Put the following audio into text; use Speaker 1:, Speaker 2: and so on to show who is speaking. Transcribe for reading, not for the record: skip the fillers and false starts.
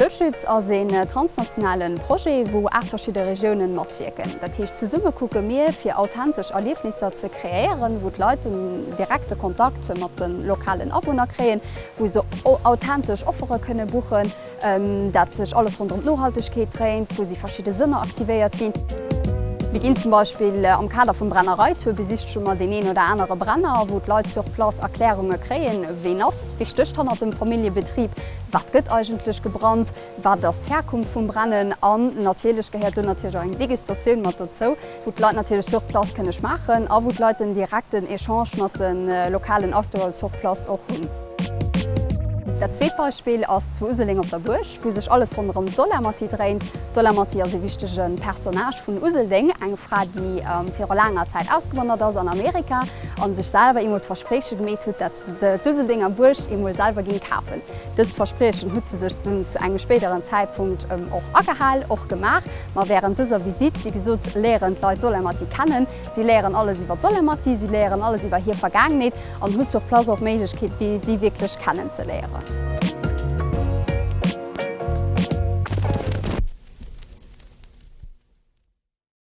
Speaker 1: Earthships ass een transnationale Projet, wou 8 verschidde Regiounen matwierken. Dat heescht, zesumme kucke mir, fir authentesch Erliefnisser ze kreéieren, wou d'Leit en direkte Kontakt mat de lokalen Awunner kréien, wou se authentesch Offere kënne buchen, dat sech alles ronderëm d'Nohaltegkeet dréint, wou déi verschidde Sënner aktivéiert ginn. Mir ginn zum Beispill am Kader vum Brennerei-Tour besichtege mer deen een oder anere Brenner, wou d'Leit sur place Erklärunge kréien, ween ass, wie stécht hannert dem Familljebetrib, wat gëtt eigentlech gebrannt, wat ass d'Herkunft vum Brennen an natierlech gehéiert do natierlech och eng Degustatioun mat dozou, wou d'Leit natierlech sur place kënne schmaachen a wou d'Leit den direkten Echange mat de lokalen Acteure sur place och hunn. Dat zweet Beispill ass zu Useldeng op der Buerg, wou sech alles ronderëm d'Dolla Matti dréint. D'Dolla Matti ass e wichtege Personnage vun Useldeng, eng Fra, déi viru laanger Zäit ausgewandert ass an Amerika a sech selwer eemol d'Versprieche gemeet huet, dat se d'Useldenger Buerg eemol selwer géing kafen. Dëst Verspriechen huet se sech dunn zu engem spéideren Zäitpunkt och agehal, och gemaach. Ma wärend dëser Visitt, wéi gesot, léieren d'Leit d'Dolla Matti kennen. Si léieren alles iwwer d'Dolla Matti, si léieren alles iwwer hir Vergaangenheet an hu sur place och d'Méiglechkeet, fir si wierklech kennenzeléieren.